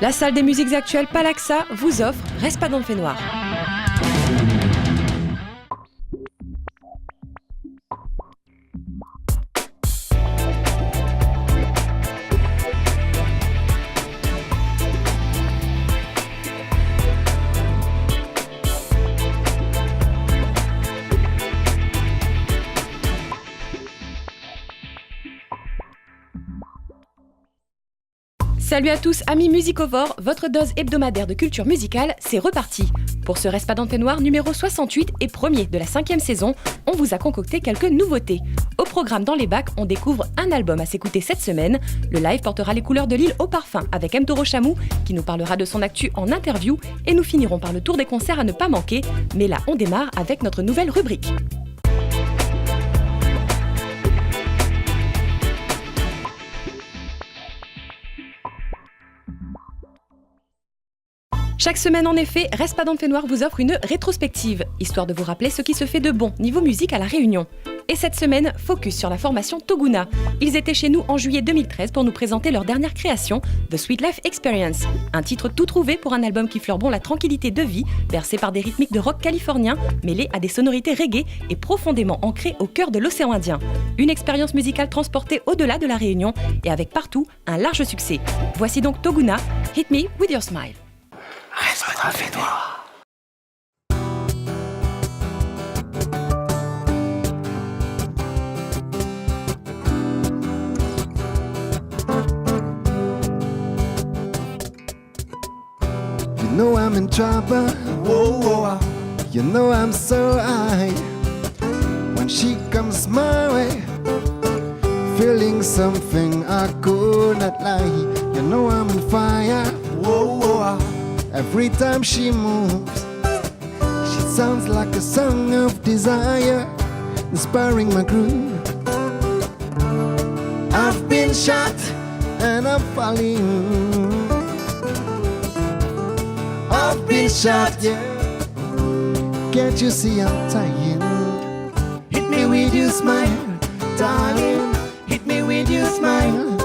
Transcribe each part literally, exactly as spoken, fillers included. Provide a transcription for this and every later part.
La salle des musiques actuelles Palaxa vous offre Reste pas dans le fenoir. Salut à tous, amis musicovores, votre dose hebdomadaire de culture musicale, c'est reparti. Pour ce Reste pas dans le fenoir numéro soixante-huit et premier de la cinquième saison, on vous a concocté quelques nouveautés. Au programme dans les bacs, on découvre un album à s'écouter cette semaine. Le live portera les couleurs de l'île au parfum avec M Toro Chamou, qui nous parlera de son actu en interview. Et nous finirons par le tour des concerts à ne pas manquer. Mais là, on démarre avec notre nouvelle rubrique. Chaque semaine, en effet, Reste pas dans le fenoir vous offre une rétrospective, histoire de vous rappeler ce qui se fait de bon niveau musique à La Réunion. Et cette semaine, focus sur la formation Toguna. Ils étaient chez nous en juillet deux mille treize pour nous présenter leur dernière création, The Sweet Life Experience. Un titre tout trouvé pour un album qui fleure bon la tranquillité de vie, bercé par des rythmiques de rock californien, mêlées à des sonorités reggae et profondément ancrées au cœur de l'océan Indien. Une expérience musicale transportée au-delà de La Réunion et avec partout un large succès. Voici donc Toguna, Hit Me With Your Smile. Reste pas dans le fenoir. You know I'm in trouble. Whoa, whoa, whoa. You know I'm so high. When she comes my way, feeling something I could not lie. You know I'm on fire. Whoa, whoa, whoa. Every time she moves, she sounds like a song of desire, inspiring my groove. I've been shot and I'm falling. I've been shot, yeah. Can't you see I'm dying? Hit me with your smile, darling. Hit me with your smile.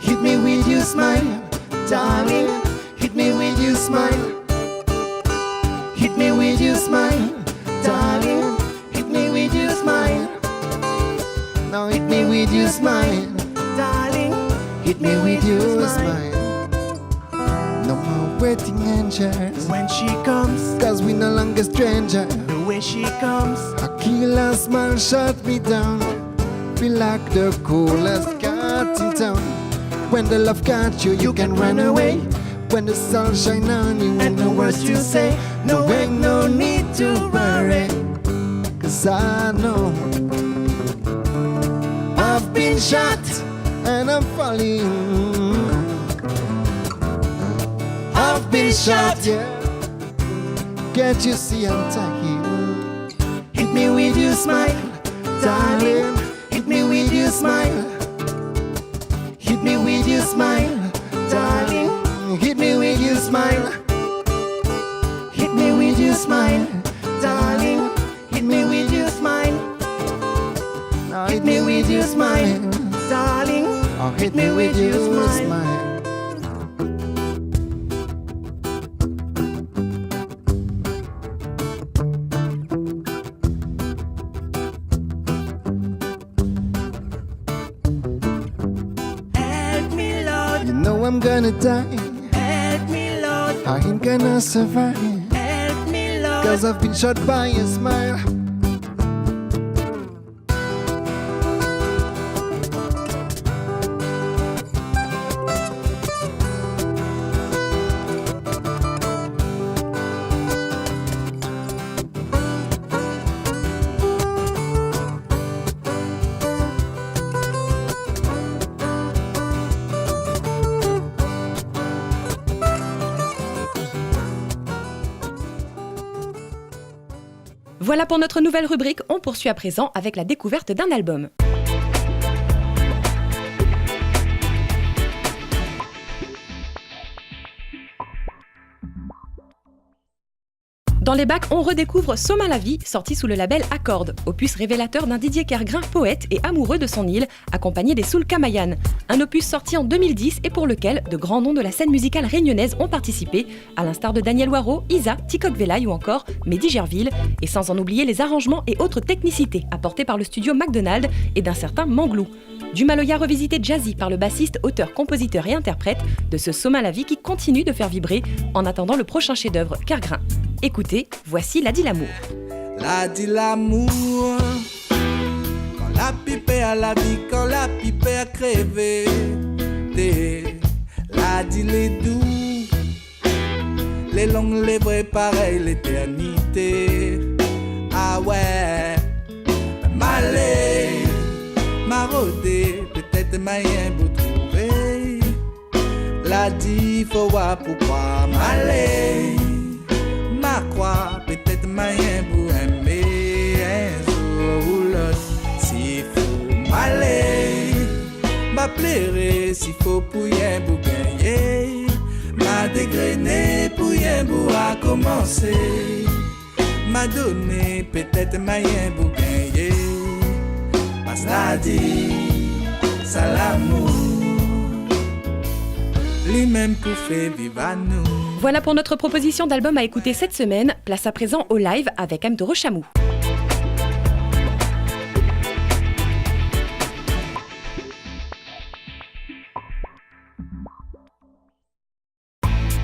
Hit me with your smile, darling. Hit me with your smile. Hit me with your smile, darling. Hit me with your smile. Now hit me with your smile, darling. Hit me with your smile. No more waiting angels. When she comes, 'cause we no longer stranger. The way she comes, a killer smile shut me down. Feel like the coolest cat in town. When the love got you, you can run away. When the sun shine on you, and no words to say. No way, no need to worry. 'Cause I know I've been shot and I'm falling. I've been shot, yeah. Can't you see I'm dying? Hit me with your smile, darling. Hit me with your smile. Hit me with your smile, darling. Hit me with your smile. Hit me with your smile, darling. Hit me with your smile. Now hit me with your smile, darling. Oh, hit me with your smile. Help me, Lord. You know I'm gonna die. Help me, Lord. I ain't gonna survive. Help me, Lord. 'Cause I've been shot by a smile. Voilà pour notre nouvelle rubrique, on poursuit à présent avec la découverte d'un album. Dans les bacs, on redécouvre Somin la vi, sorti sous le label Accord, opus révélateur d'un Didier Kergrin poète et amoureux de son île, accompagné des Soulkamayan. Un opus sorti en deux mille dix et pour lequel de grands noms de la scène musicale réunionnaise ont participé, à l'instar de Daniel Waro, Isa, Tikok Velay ou encore Mehdi Gerville, et sans en oublier les arrangements et autres technicités apportées par le studio McDonald et d'un certain Manglou. Du maloya revisité jazzy par le bassiste, auteur, compositeur et interprète de ce Somin la vi qui continue de faire vibrer en attendant le prochain chef-d'œuvre Kergrin. Écoutez, voici La di lamour. La di lamour, kan la pi pèr la vi, kan la pi pèr krévé, té la di lé dou, lé long, lé vré, parèy létèrnité. Ah ouais, malé, ma rodé, pétèt moiyin pou trouvé. La di fo oir pou kroir, malé, ma kroir, pétèt moiyin pou èmé in zour ou lot. Si fo malé, ma pléré, si fo pou yin bout gingné, ma dégréné pou yin bout akomansé. Ma doné, pétèt moiyin pou gingné. Pas la di, sa lamour, li mèm pou fé viv anou. Voilà pour notre proposition d'album à écouter cette semaine. Place à présent au live avec M Toro Chamou.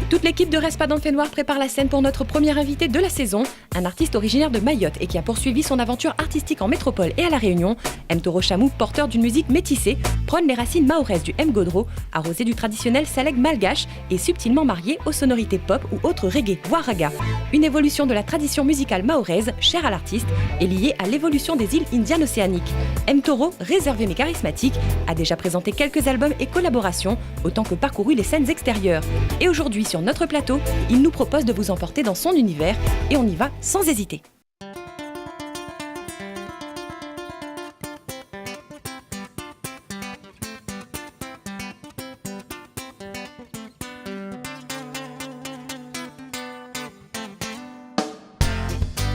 Toute l'équipe de Reste pas dans le fait noir prépare la scène pour notre premier invité de la saison, un artiste originaire de Mayotte et qui a poursuivi son aventure artistique en métropole et à La Réunion. M Toro Chamou, porteur d'une musique métissée, prône les racines mahoraises du M Godro, arrosé du traditionnel salègue malgache et subtilement marié aux sonorités pop ou autres reggae, voire raga. Une évolution de la tradition musicale mahoraise, chère à l'artiste, et liée à l'évolution des îles indiennes océaniques. M Toro, réservé mais charismatique, a déjà présenté quelques albums et collaborations, autant que parcouru les scènes extérieures. Et aujourd'hui, sur notre plateau, il nous propose de vous emporter dans son univers, et on y va sans hésiter.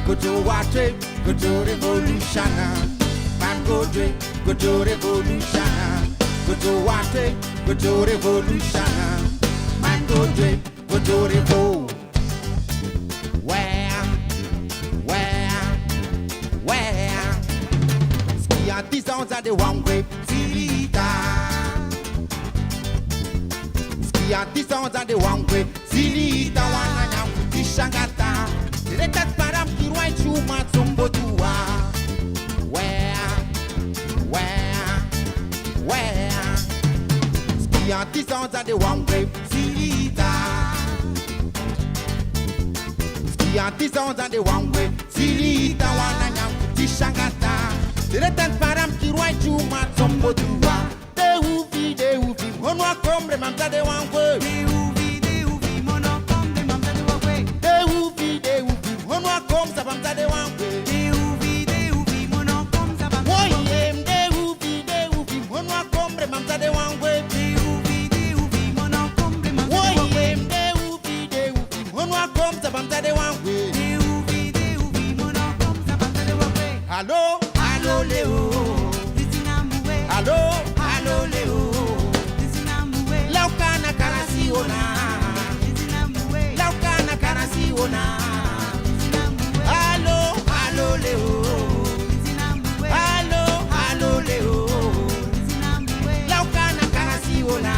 Koto wate, koto revolution. Man go dwe, koto revolution. Koto wate, koto revolution. Man go dwe, koto revo. Wè, wè, wè. Ski a dizan za de wangwe, zilita. Ski a dizan za de wangwe, zilita wana nyam ti shangata. Dere tat param ki roi chuma tsombo tua. Wè, wè, wè. Ski a dizan za de wangwe, zilita. Ski a dizan za de wangwe, zilita wana nyam ti shangata. Dere tat param ki roi chuma tsombo tua. De uvi, de uvi, mono akombre mamza de wangwe. De uvi, de uvi, mono akombre mamza de wangwe. De uvi, de uvi, mono akombre sa mamza de wangwe. De uvi, de uvi, mono akombre sa mamza de wangwe. Woyem, de uvi, de uvi, mono akombre mamza de wangwe. De uvi, de uvi, mono akombre mamza de wangwe. Woyem, de uvi, de uvi, mono akombre sa mamza de wangwe. De uvi, de uvi, mono akombre sa mamza de wangwe. Alo, alo, leo. Alo, alo, leo. Laukana kana siona. Laukana kana siona. Alo, alo, leo. Alo, alo, leo. Laukana kana siona.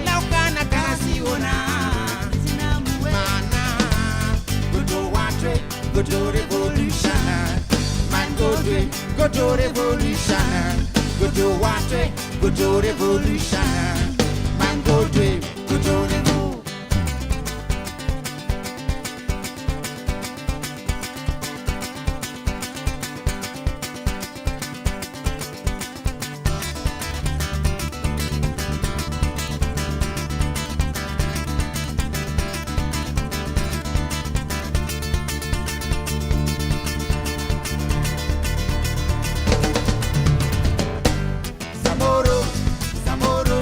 Laukana kana siona. Mana, kutu watre. Koto revolution. Man go dwe, koto revolution. Koto watre, koto revolution. Man go dwe, koto revo. Zamoro, Zamoro,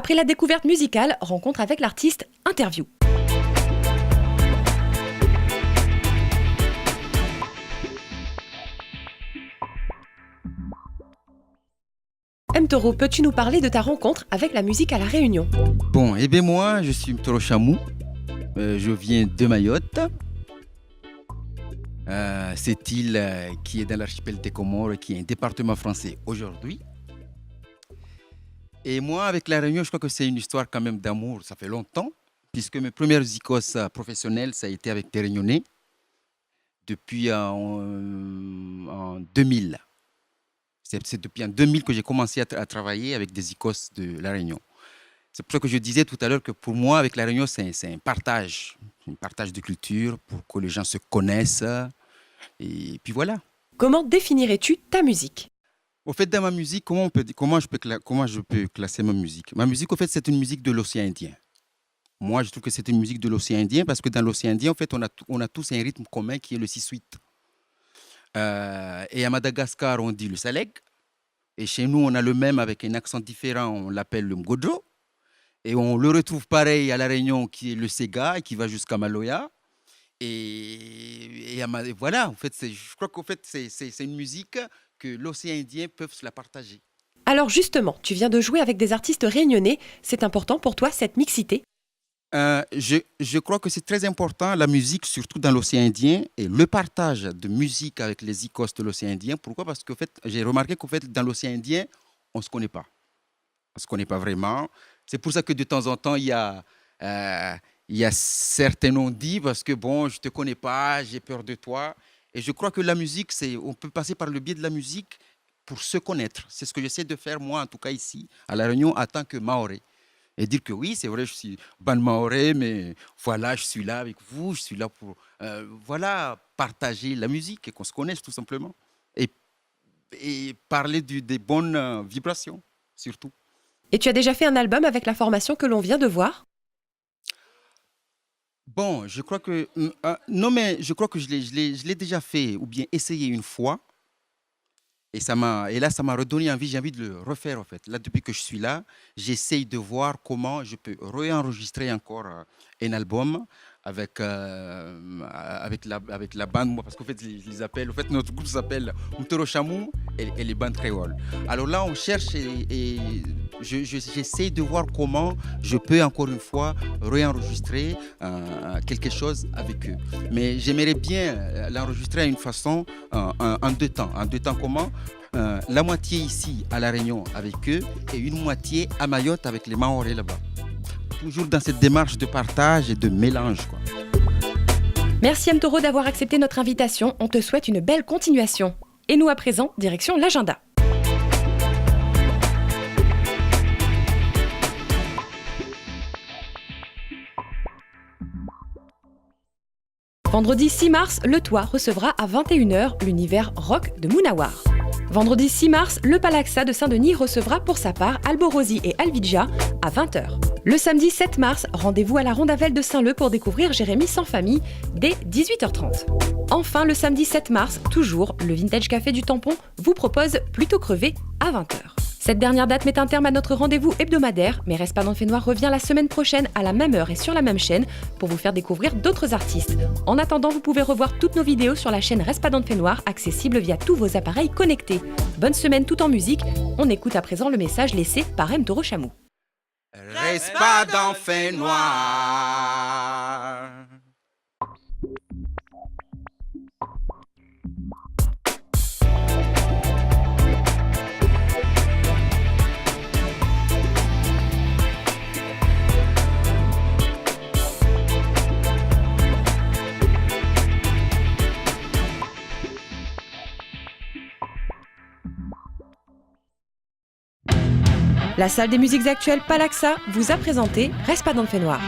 Après la découverte musicale, rencontre avec l'artiste, interview. M Toro, peux-tu nous parler de ta rencontre avec la musique à La Réunion ? Bon, eh ben moi, je suis M Toro Chamou. Euh, je viens de Mayotte. Euh, cette île, euh, qui est dans l'archipel des Comores, qui est un département français aujourd'hui. Et moi, avec La Réunion, je crois que c'est une histoire quand même d'amour. Ça fait longtemps, puisque mes premières zikos, euh, professionnelles, ça a été avec des Réunionnais depuis, euh, en, en deux mille. C'est, c'est depuis en deux mille que j'ai commencé à tra-, à travailler avec des zikos de La Réunion. C'est pour ça que je disais tout à l'heure que pour moi, avec La Réunion, c'est, c'est un partage, un partage de culture pour que les gens se connaissent. Et puis voilà. Comment définirais-tu ta musique ? Au fait, dans ma musique, comment on peut di-, comment je peux cla-, comment je peux classer ma musique ? Ma musique, au fait, c'est une musique de l'océan Indien. Moi, je trouve que c'est une musique de l'océan Indien parce que dans l'océan Indien, en fait, on a t-, on a tous un rythme commun qui est le six huit. Euh, et à Madagascar, on dit le salègue. Et chez nous, on a le même avec un accent différent, on l'appelle le ngodro. Et on le retrouve pareil à La Réunion, qui est le séga, et qui va jusqu'à maloya. Et, et à ma-, et voilà, en fait, c'est, je crois qu'en fait, c'est, c'est, c'est une musique que l'océan Indien peuvent se la partager. Alors justement, tu viens de jouer avec des artistes réunionnais. C'est important pour toi, cette mixité ? Euh, je, je crois que c'est très important, la musique, surtout dans l'océan Indien, et le partage de musique avec les zikos de l'océan Indien. Pourquoi ? Parce qu'en fait, j'ai remarqué qu'en fait, dans l'océan Indien, on se connaît pas. On se connaît pas vraiment. C'est pour ça que de temps en temps, il y a, euh, il y a certains non-dits parce que, bon, je te connais pas, j'ai peur de toi. Et je crois que la musique, c'est, on peut passer par le biais de la musique pour se connaître. C'est ce que j'essaie de faire, moi, en tout cas ici, à La Réunion, en tant que Mahorais. Et dire que oui, c'est vrai, je suis bann Mahorais, mais voilà, je suis là avec vous, je suis là pour, euh, voilà, partager la musique et qu'on se connaisse tout simplement. Et, et parler du, des bonnes, euh, vibrations, surtout. Et tu as déjà fait un album avec la formation que l'on vient de voir ? Bon, je crois que, mm, euh, non, mais je crois que je l'ai, je l'ai, je l'ai déjà fait ou bien essayé une fois. Et ça m'a, et là, ça m'a redonné envie, j'ai envie de le refaire, en fait. Là, depuis que je suis là, j'essaye de voir comment je peux réenregistrer encore, euh, un album avec, euh, avec la, avec la bande, moi, parce qu'en fait, je les appelle, en fait, notre groupe s'appelle M Toro Chamou et, et les bandes créoles. Alors là, on cherche et, et je, je, j'essaye de voir comment je peux encore une fois réenregistrer, euh, quelque chose avec eux. Mais j'aimerais bien, euh, l'enregistrer à une façon, euh, en, en deux temps. En deux temps comment ? Euh, la moitié ici, à La Réunion, avec eux, et une moitié à Mayotte, avec les Mahorais là-bas. Toujours dans cette démarche de partage et de mélange, quoi. Merci M Toro d'avoir accepté notre invitation. On te souhaite une belle continuation. Et nous, à présent, direction l'agenda. Vendredi six mars, le Toit recevra à vingt et une heures l'univers rock de Moonawar. Vendredi six mars, le Palaxa de Saint-Denis recevra pour sa part Alborosie et Alvidja à vingt heures. Le samedi sept mars, rendez-vous à la Rondavelle de Saint-Leu pour découvrir Jérémy Sans Famille dès dix-huit heures trente. Enfin, le samedi sept mars, toujours, le Vintage Café du Tampon vous propose Plutôt Crevé à vingt heures. Cette dernière date met un terme à notre rendez-vous hebdomadaire, mais Reste pas dans le fenoir revient la semaine prochaine à la même heure et sur la même chaîne pour vous faire découvrir d'autres artistes. En attendant, vous pouvez revoir toutes nos vidéos sur la chaîne Reste pas dans le fenoir, accessible via tous vos appareils connectés. Bonne semaine tout en musique. On écoute à présent le message laissé par M Toro Chamou. Rès pa dan fenoir. La salle des musiques actuelles Palaxa vous a présenté Reste pas dans le fenoir.